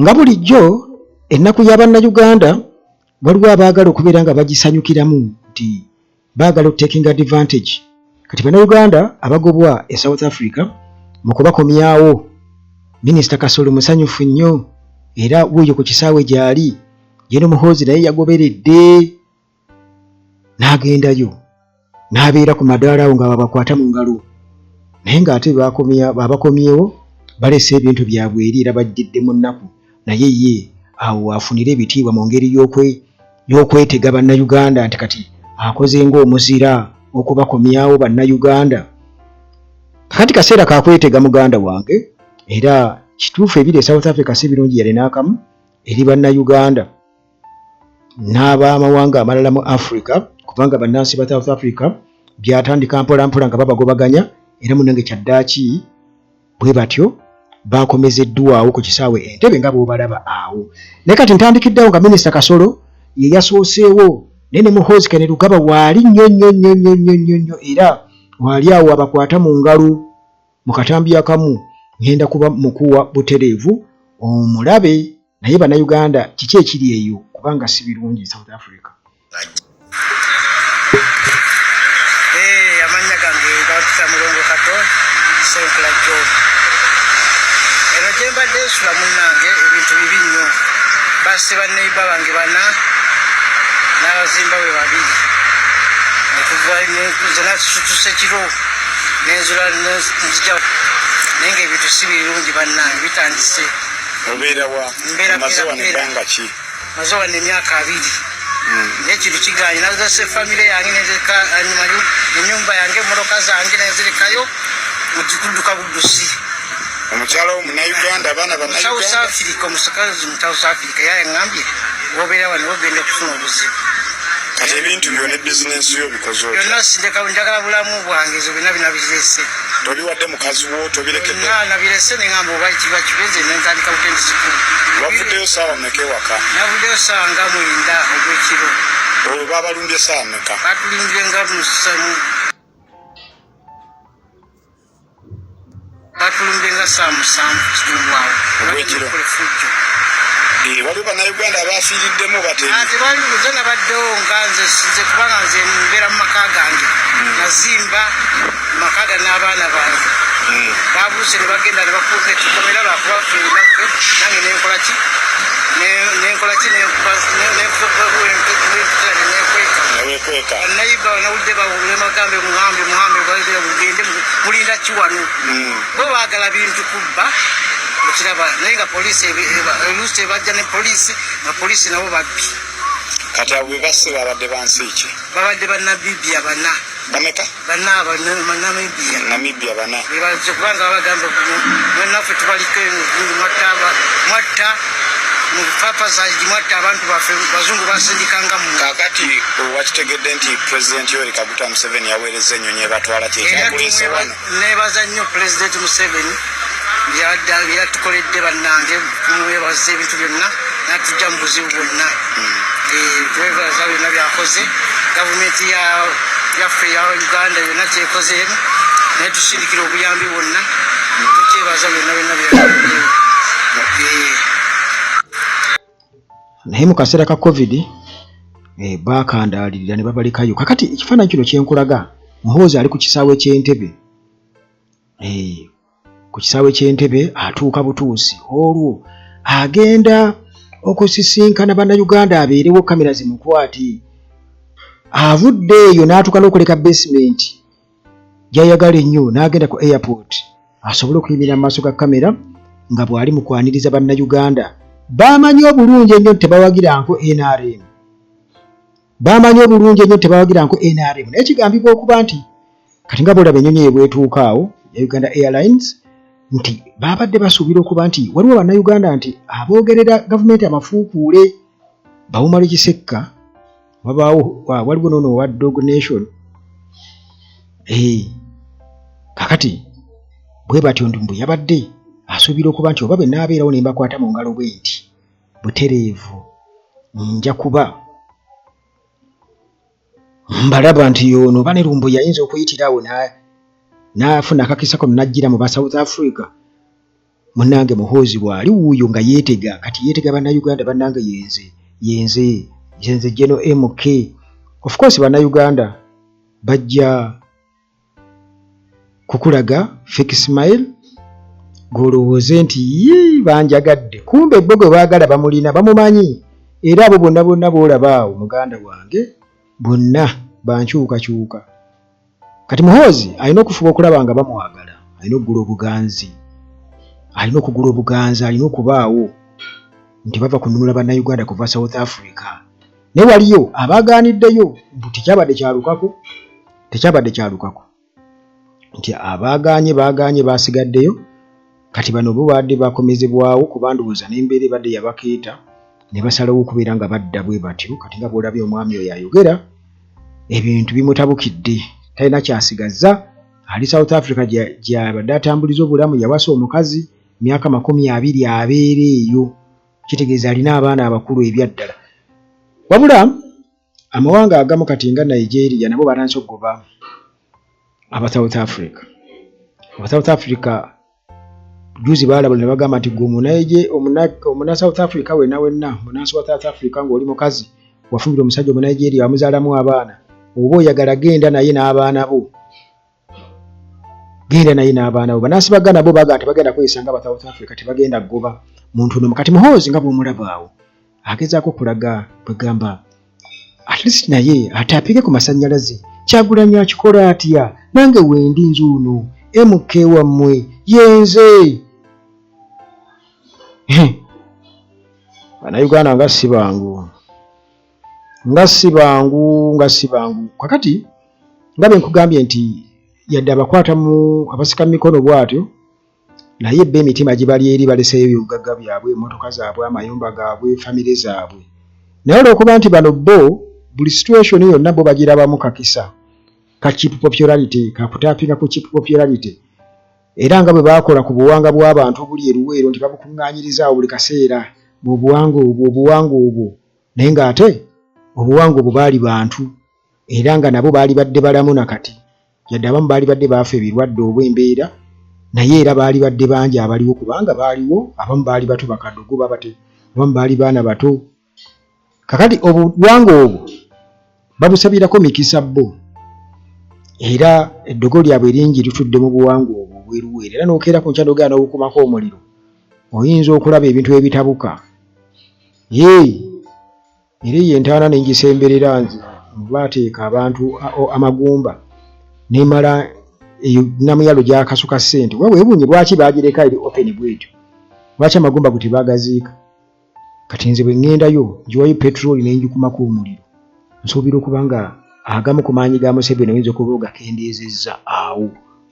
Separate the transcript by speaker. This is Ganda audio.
Speaker 1: Nga bulijjo ennaku ya Bannayuganda waliwo abaagala okubeera nga bagisanyukiramu nti baagala okutaking advantage. Kati Bannayuganda abagobwa e South Africa mu kubakomyawo, Minisita Kasolo musanyufu nnyo era wuuyo ku kisaawe gy'ali. Gen Muhoozi naye yagoberedde n'agendayo n'abeera ku madaala awo nga babakwata mu ngalo naye ng'ate abakomyewo balese ebintu byabwe eri era bajjidde mu nnaku naye ye awo afunire ebitiibwa mu ngeri y'okwetega Bannayuganda nti kati akoze ng'omuzira okubakomyawo Bannayuganda. Kakati kaseera ka kwetega muganda wange era kituufu ebiri e South Africa si birungi yadde n'akamu eri Bannayuganda. n'ab'amawanga amalala mu Africa kubanga bannansi ba South Africa byatandika mpolampola nga babagobaganya era munange kyaddaaki bwe batyo bakomezeddwawo ku kisaawe Entebbe nga bw'obalaba awo. Naye kati ntandikiddeawo nga minisita Kasolo ye yasooseewo naye ne Muhoozi Kainerugaba waali nnyo nnyo nnyo nnyo nnyo nnyo nnyo era waali awo abakwata mu ngalo. Mu katambi akamu ngenda kuba mukuwa butereevu omulabe naye bannayuganda kiki ekiri eyo kubanga si birungi South Africa.
Speaker 2: Eh, amannya gange bampita Mulongo Kato Senkula John. Eno gye mbadde nsula munnange ebintu bibi nnyo. Basse banneiba bange bana n'abazimbabwe babiri. Nze nasituse kiro nenzula nzija naye ng'ebintu si birungi bannange bitandise.
Speaker 3: Obeera wa?
Speaker 2: Mbeera
Speaker 3: Omaze wano
Speaker 2: Kera.
Speaker 3: ebbanga ki?
Speaker 2: Maze wano emyaka 20. Naye ekintu kiganye nazase famire yange nenzireka anyuma enyumba yange emmotoka zange nenzirekayo mukikudduka buddusi.
Speaker 3: Omukyala wo Munnayuganda, abaana
Speaker 2: South
Speaker 3: Bannayuganda?
Speaker 2: Africa, omusakazi mu South Africa yaŋŋambye wobeera wano wogenda okufuna obuzibu.
Speaker 3: Kati ebintu byo ne bizinensi yo bikoze otya?
Speaker 2: Byonna sindeka, njagala bulamu bwange, ezo byonna binabirese.
Speaker 3: Tobiwadde mukazi wo, tobirekedde?
Speaker 2: Byonna nabirese ne ŋŋamba oba kiba kibe nze ne ntandika butendesi ku.
Speaker 3: Wavuddeyo ssaawa mmeka ewaka?
Speaker 2: Navuddeyo ssaawa nga 9 ogw'ekiro.
Speaker 3: Olwo baabalumbye ssaawa mmeka?
Speaker 2: Batulimbye nga batulumbye nga ssaawa 7 kitundu awo.
Speaker 3: Ogw'ekiro.
Speaker 2: Bakola effujjo.
Speaker 3: Eh, waliwo Bannayuganda abaafiiriddemu bateri?
Speaker 2: Ah, tebali nze nabaddewo nga nze nze kubanga nze mbeera mu maka gange. Nazimba mu maka ga n'abaana bange. Babuuse ne bagenda ne bakuuka ekikomera lwakuba ffe naffe nange nenkola ki? Nenkola ki? Nenkweka.
Speaker 3: Neweekweka.
Speaker 2: Bannayiba banawulidde bawulire bagambe muhambe muhambe bagenda mugende mulinda ki wano? Bo baagala bintu kubba okiraba naye nga poliisi oluusi ebajja ne poliisi nga poliisi nabo babbi.
Speaker 3: Kati abo be basse babadde ba nsi ki?
Speaker 2: Babadde ba Namibia bana.
Speaker 3: Bameka?
Speaker 2: Bana ba Namibia.
Speaker 3: Namibia bana.
Speaker 2: Bebaze kubanga babagamba naffe tubaliko mwatta mwatta mu papa zaidi mwatta abantu baffe bazungu basindikanga mu.
Speaker 3: Kaakati wakitegedde nti Pulezidenti Yoweri Kaguta Museveni yaweerezza ennyonyi ebatwala kye kyakuleese wano?
Speaker 2: Neebaza nnyo Pulezidenti Museveni byatukoledde bannange, tumwebaza ebintu byonna n'atujja mu buzibu bwonna. Twebaza byonna byakoze gavumenti yaffe ya Uganda yonna kyekozeemu naye tusindikira obuyambi bwonna tukyebaza byonna byonna byakoze.
Speaker 1: Naye mu kaseera ka COVID baakandaalirira ne babalekayo. Kakati ekifaananyi kino kye nkulaga, Muhoozi ali ku kisaawe ky'Entebbe. Ku kisaawe ky'Entebbe atuuka butuusi olwo agenda okusisinkana Bannayuganda abeerewo kamera zimukwate. Avudde eyo n'atuuka n'okuleka basement gy'ayagala ennyo n'agenda ku airport asobole okuyimirira mu maaso ga kamera nga bw'ali mu kwaniriza Bannayuganda. Bamanyi obulungi ennyo nti tebawagiranko NRM. Bamanyi obulungi ennyo nti tebawagiranko NRM. Naye kigambibwa okuba nti kati nga bw'olaba ennyonyi eyo bw'etuuka awo ya Uganda Airlines nti baabadde basuubira okuba nti waliwo Bannayuganda nti aboogerera gavumenti amafuukuule Bawumalo Kisekka wabaawo waliwo n'ono owa Dog Nation. Kakati bwe batyo nti mbu yabadde asuubira okuba nti oba bwe naabeerawo ne mbakwata mu ngalo bwe nti butereevu nja kuba mbalaba nti y'ono oba ne Lumbuye yayinza okuyitira awo n'afuna akakisa kano n'ajjira mu ba South Africa. Munnange Muhoozi waali wuuyo nga yeetega, kati yeetega Bannayuganda bannange yenze yenze yenze General MK. Of course Bannayuganda bajja kukulaga fake smile gw'olowooze nti yii banjagadde, kumbe bo gwe baagala bamulina bamumanyi, era abo bonna bonna b'olaba awo muganda wange bonna bankyukakyuka. Kati Muhoozi alina okufuba okulaba nga bamwagala, alina okugula obuganzi, alina okugula obuganzi, alina okubaawo nti bava kununula Bannayuganda kuva South Africa. Naye waliyo abaagaaniddeyo mbu tekyabadde kyalukako, tekyabadde kyalukako nti abaagaanye baagaanye baasigaddeyo. Kati bano bo baadde bakomezebwawo kuba ndowooza n'embeera ebadde yabakeeta ne basalawo okubeera nga badda bwe batyo. Kati nga bw'olabye omwami oyo ayogera ebintu bimutabukidde, talina ky'asigazza, ali South Africa gy'abadde atambuliza obulamu, yawasa omukazi myaka 20 abeera eyo, kitegeeza alina abaana abakulu ebyaddala. Wabula amawanga agamu kati nga Nigeria nabo batandise okugoba aba South Africa. Aba South Africa juzi baalabula ne bagamba nti gwe omuna South Africa wenna wenna munansi wa South Africa ng'oli mukazi wafumbira omusajja Omunigeria wamuzaalamu abaana, oba oyagala genda naye n'abaana bo, genda naye n'abaana bo. Banansi ba Ghana bo bagamba tebagenda kweyisa nga aba South Africa, tebagenda kugoba muntu n'omu. Kati Muhoozi nga bw'omulaba awo agezaako okulaga bwegamba at least naye atapike ku masannyalaze. Kyagulanyi akikola atya? Nange wendi nze ono MK wammwe yenze. Bannayuganda nga si bangu, nga si bangu, nga si bangu. Kakati nga bwe nkugambye nti yadde abakwata mu abasika mu mikono bw'atyo, naye bo emitima gibali eri, baleseeyo ebyobugagga byabwe, emmotoka zaabwe, amayumba gaabwe, famire zaabwe. Naye olw'okuba nti bano bo buli situation yonna bo bagirabamu kakisa ka cheap popularity, kakutapinga ku cheap popularity, era nga bwe baakola ku buwanga bw'abantu obuli e Luweero nti babukuŋŋaanyirizaawo buli kaseera bw'obuwanga obwo, obuwanga obwo, naye ng'ate obuwanga obwo baali bantu era nga nabo baali badde balamu nakati, yadde abamu baali badde baafa ebirwadde oba embeera, naye era baali badde bangi abaliwo kubanga baaliwo, abamu baali bato bakadogo babate, abamu baali baana bato. Kakati obuwanga obwo babusabirako mikisa bo, era eddogo lyabwe eringi litudde mu buwangwa obwo obweruweru, era n'okeera ku nkya n'ogenda n'obukumako omuliro, oyinza okulaba ebintu ebitabuka. Yee, era eyo entaana ne ngisemberera nze baateeka abantu amagumba nemala eyo namuyalo gyakasuka ssente. Oba weewuunye lwaki baagireka eri open bwetyo, lwaki amagumba go tebaagaziika? Kati nze bwe ŋŋendayo ngiwayo petroli ne ngikumako omuliro, nsuubira okuba nga agamu ku maanyi ga Museveni oyinza okuba ogakendeezezza awo.